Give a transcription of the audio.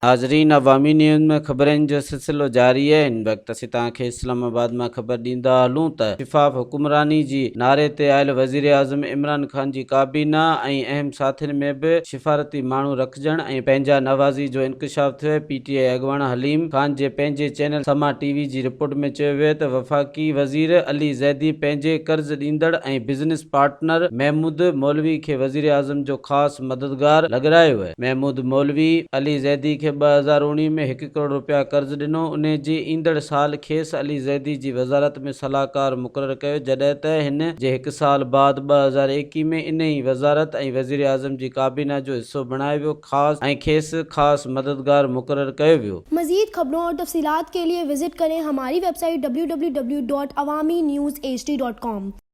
ناظرين عوامي نيوز ۾ خبرن جو سلسلو جاري آهي هن وقت اسين توهان کي اسلام آباد مان خبر ڏيندا هلون ته شفاف حڪمراني جي نعري تي آيل وزيراعظم عمران خان جي ڪابينا ۽ اهم ساٿين ۾ به سفارتي ماڻهو رکجڻ ۽ پنهنجا نوازي جو انڪشاف ٿيو آهي پي ٽي آء اڳواڻ حليم خان جي پنهنجي چينل سما ٽي وي جي رپورٽ ۾ چيو ويو آهي ته وفاقي وزير علي زيدي پنهنجي قرض ڏيندڙ ۽ بزنس پارٽنر محمود مولوي کي وزيراعظم جو خاص مددگار لڳرايو آهي. محمود مولوي، علي زيدي کي 2019 ۾ هڪ ڪروڙ رپيا قرض ڏنو، انهي جي ايندڙ سال کيس علي زيدي جي وزارت ۾ صلاحڪار مقرر ڪيو، جڏهن ته هن جي هڪ سال بعد 2021 ۾ انهي ئي وزارت ۽ وزيراعظم جي ڪابينا جو حصو بڻايو ويو خاص ۽ کيس خاص مددگار مقرر ڪيو ويو. مزيد خبرون اور تفصيلات کے لئے وزٽ ڪرين ھماري website W W W dot Awami news H D dot com.